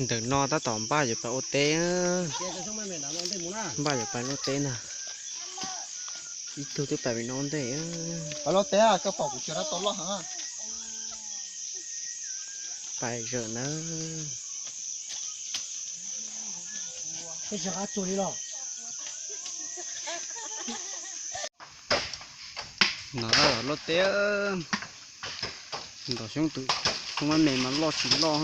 Ntawm no tab tom npaj yuav pais ua teb, npaj yuav pais luaj teb ntag. Ib tug twb pais pem no ua ntej. Pais luaj teb, koj pom kuv tsis tau loj heev. Pais zawm nawb. No luaj teb, ntom xyoob tus xyoob mab me mas loj tsis loj.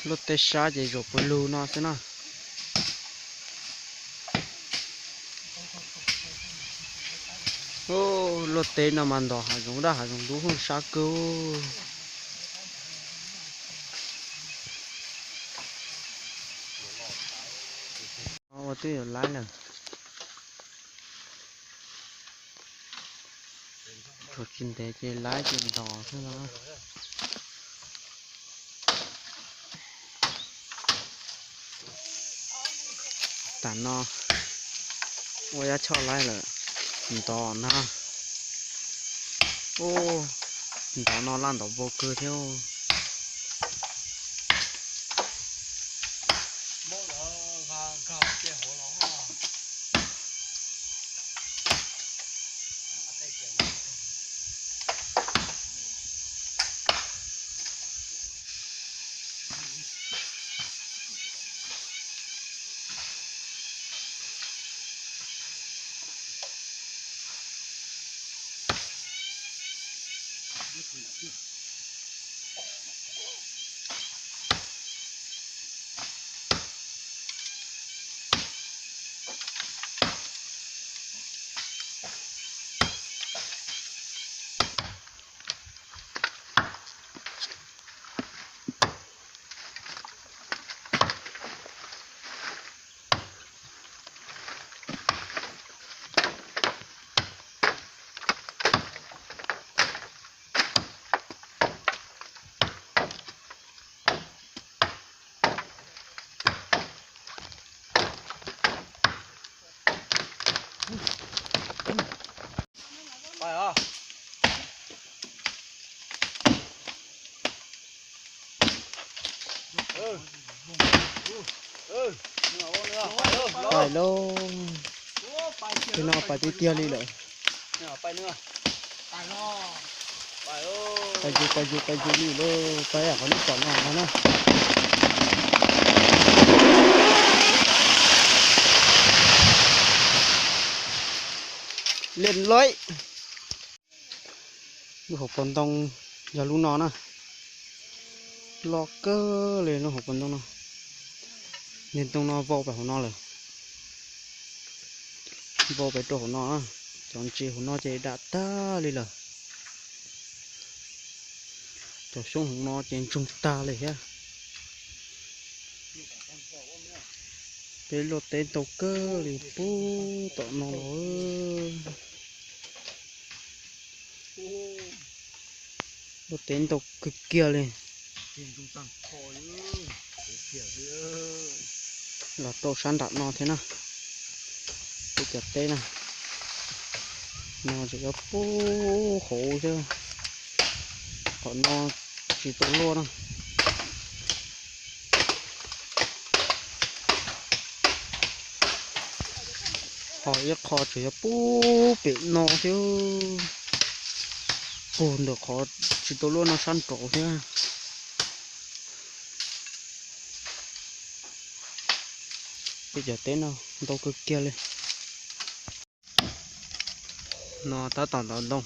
Luaj teb sab ces zaum puag lug no xwb na. Luaj teb no mas ntom hav zoov daj hav zoov dub sab kawg. Ua twb yuav laib lawm. Thaum tsis ntev ces laib ces ntos xwb no. Tam no ua yab choj laib lawm, ntov na. Ub, ntov no laj ntov npau kawg thiab. Pais lauj, tus no pais tiag tiag li lawm. Pais yus pais yus pais yus li lawm, pais qhov nej pom no ntag na. Len lawm. Lub hauv paus ntoo yog lub no na. Loj kawg li lub hauv paus ntoo no. Niag ntoo no vau pais hauv no lawm. Vau pais rau hauv no, cov ntses hauv no ces dam tag li lawm. Cov xyoob hauv no ces ntsoog tag li thiab. Peb luaj teb ntau kawg li pub tom no los. Luaj teb ntau kawg kiag li. Los rau sab nram no thiab na. Peb cov teb na, no tseem yuav pub hauv thiab. Qhov no tsis tau luaj na. Ho ib qho tseem yuav pub pem no thiab. Puag ntawm qhov tsis tau luaj no sab nraud thiab. Peb cov teb no ntau kawg kiag li. No tab tom ntov ntoo,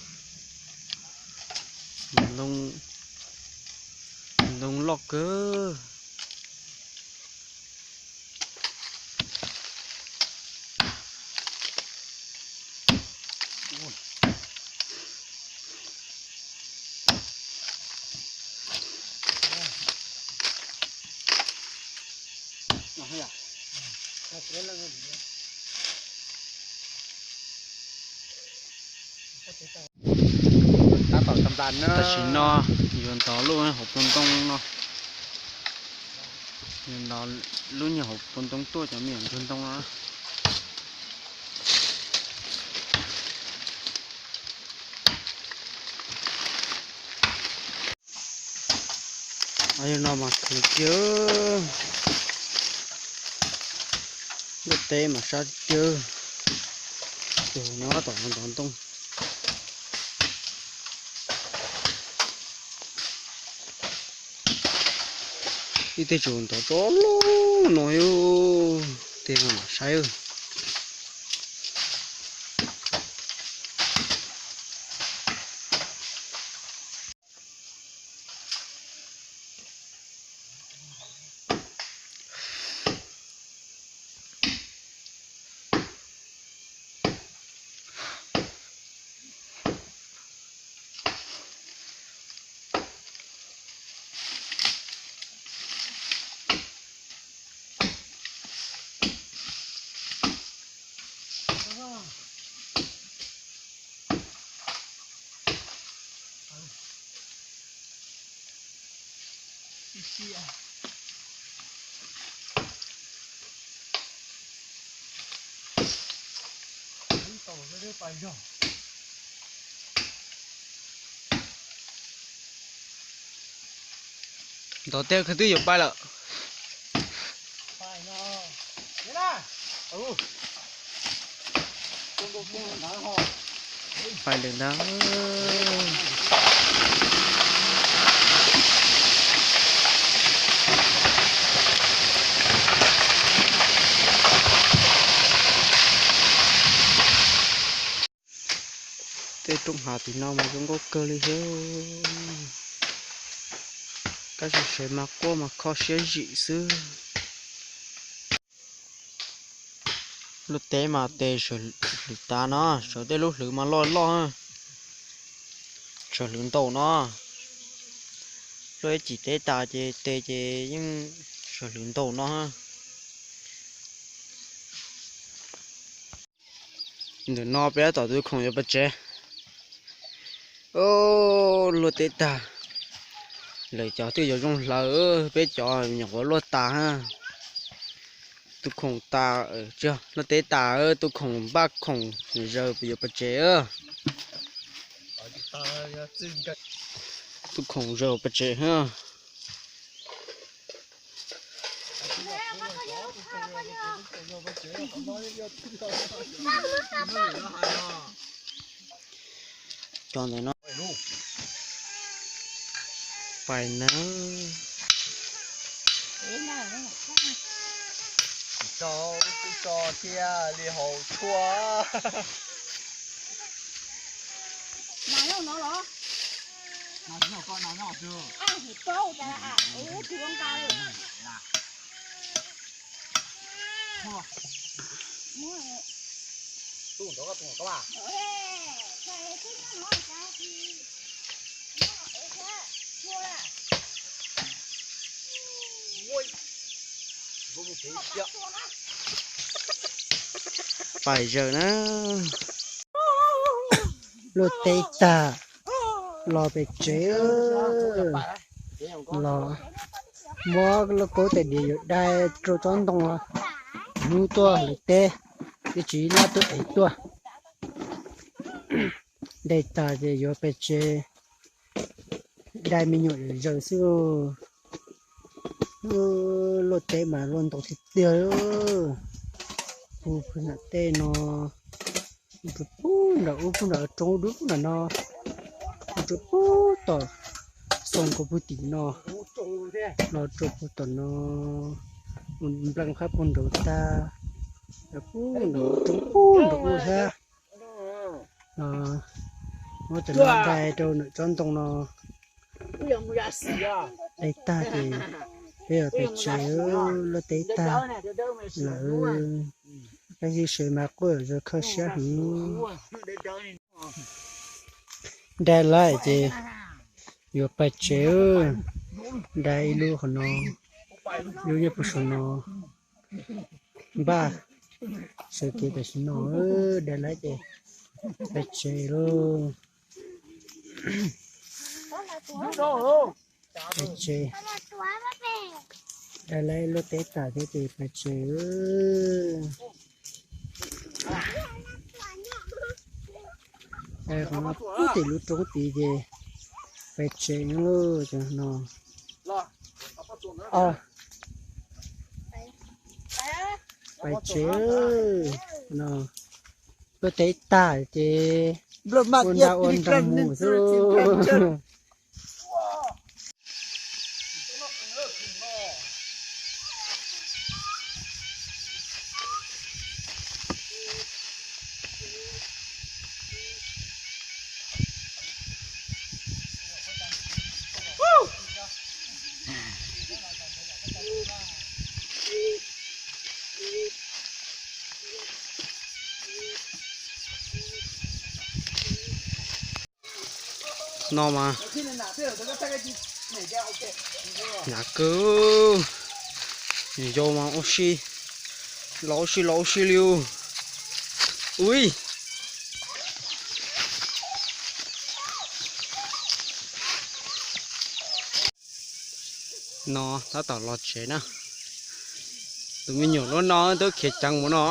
ntoo, ntoo loj kawg. Tam sim no yuav ntov lub hauv paus ntoo no, yuav ntov lub nyuag hauv paus ntoo tuaj cov me nyuam ntsuag ntoo no. No mas khwv kiag, luaj teb mas sab tiag, tus no tom ntov ntoo. Ib teg tsuas ntov tso lub no, tej no mam saib. Ntov teb kawg twb yuav pais lawm. Pais lawm ntag. Tej roob hav tim no mas zoo nkauj kawg li thiab. Tab sis sev mas quaj mas kho siab zim xwb. Luaj teb mas tes sawv hlwv tas no, sawv tej lub hlwv mas loj loj, sawv hlwv ntau no. Luaj ib chim teb tas ces tes ces yeej sawv hlwv ntau no. Ntawm no peb tab tom tus khoom yuav pais tsev. Luaj teb tag, lawv cov twb yuav zoo hlaws, peb cov nyuam qhuav luaj tas. Tus khoom tas, luaj teb tas, tus khoom npaj khoom zaws yuav pais tsev. Tus khoom zaws pais tsev. Cov ntawm no pais na. Tso, tso thiaj li haus tshuaj. Pais zaws na. Luaj teb tag, los pem tsev, los muab lauj kaub tais diav yuav dai rau tsob ntoo, hnub tuaj hlawv teb, twb tsis noj tuaj ev tuaj. Dai tag ces yuav pem tsev, dai me nyuam zaws xwb. Luaj teb mas luaj ntau tiag tiag. Hu pw nram tej no, hu pw nram ub pw nram roob dub nram no, hu rau pug tom xoo ko pug tim no, los rau pug tom no, nplees qab pug nraud tag, pug nraud roob pug nraud ub thiab. Muab cov no dai rau ntawm tsob ntoo no. Dai tag ces peb yuav pem tsev, luaj teb tag lawm. Tab sis sev mas quaj zog kho siab heev. Dai lawm ces yuav pem tsev, dai ib lub qhov no, ib lub nyob puag saum no. Npaj sawv kev tam sim no, da laib ces pais tsev lauj. Pais tsev, da laib luaj teb tas thiab ces pais tsev. Qhov no puag tim lub roob tid ces pais tsev no. Pais tsev no, luaj teb tag ces ua nra ua nra mus xwb. No mas hnyav kawg, yau mas ua si, los ua si los ua si li. Ui, no tab tom los tsev na. Tus me nyuam lub no twb khiav ceev mus no.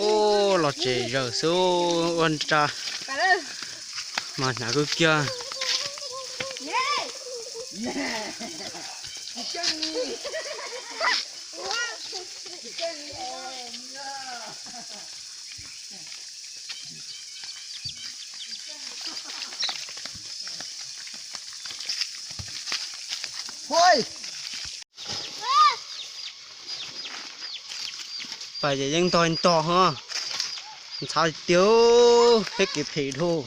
Ub, los tsev zawm xwb ua nra mas hnav kawg kiag. Pais ces yeej ntog ntog ho, ntxhab tiag, peb kev phem dhau.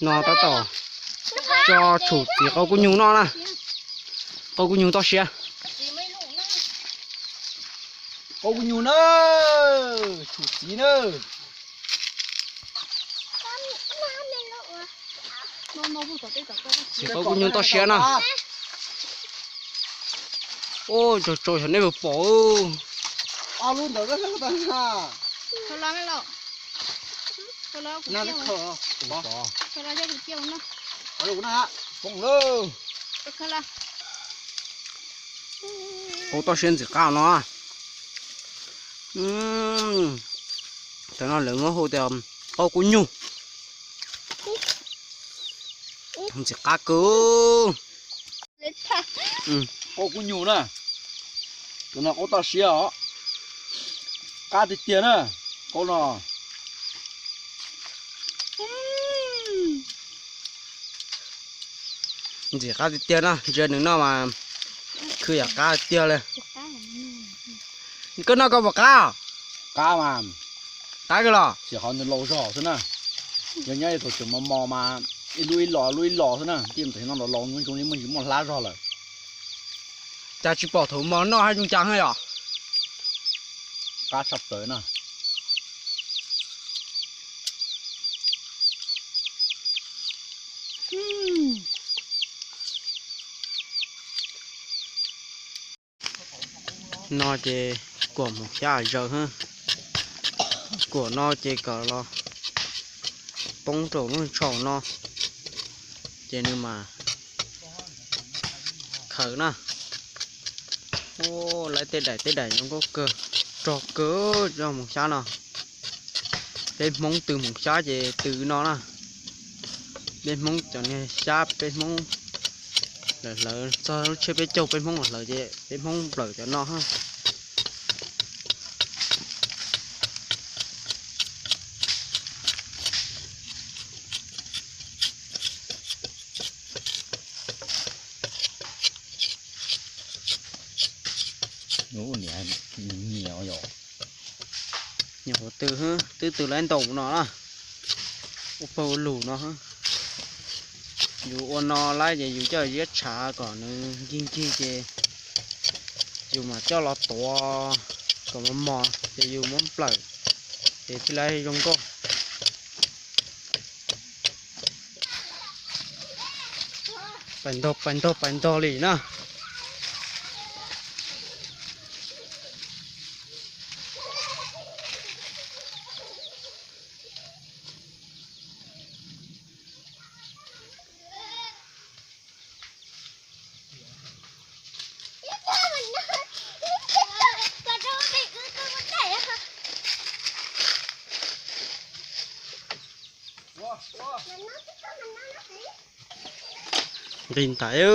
No tab tom tso tshum txiv qau kuj nyug no na. Qau kuj nyug toj siab. Qau kuj nyug na, tshum txiv na. Txiv qau kuj nyug toj siab na. Ub, tsaug tsaug xyov nej puas pom. Qau toj siab ntxim qab no. Tam no lawv muab hu tias qau kuj nyug. Ntxim qab kawg. Qau kuj nyug na. Tus no qau toj siab os. Qab tiag tiag na, qau no. Ntxim qab tiag tiag na, ntsia nws noj mas khwv yam qab tiag li. Koj noj koj puas qab? Qab mas. Qab kawg los? Tsis qhov nws laus zog xwb na. Yog nyob thaum tseem mos mos mas ib lub ib los lub ib los xwb na, tij tam no los laus zoo li muaj ntsis muaj hlab zog lawm. Cas tsis pom thaum mos noj haj zoo cas yom? Qab tshaj plaws na. No ces kuam hmoov xyab zaws, kuam no ces kom los poob rau lub tsho no, ces nws mas khaws na. Ua lawv tej daim tej daim zoo nkauj kawg, rog kawg cov hmoov xyab no. Peb Hmoob tw hmoov xyab ces tw no na. Peb Hmoob cov niag xyab peb Hmoob lawv hlawv txog lub tsiab peb caug peb Hmoob los hlawv ces peb Hmoob nplawm cov no. Nyiam qhov twg twb tw laib ntaus no na, ua pawg ua lug no. Yus ua no laib ces yus coj ziab tshav kom nws nkig nkig ces yus mam coj los tuav kom mos mos ces yus muab nplawm ces thiaj li zoo nkauj. Pais ntog, pais ntog, pais ntog li na. Nqis ntais.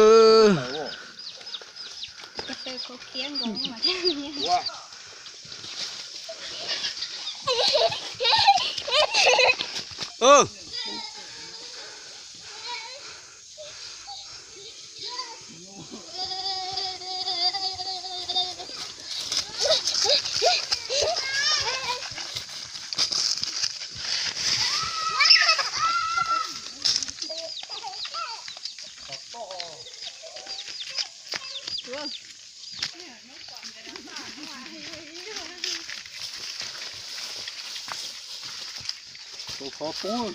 Rau qhov poob.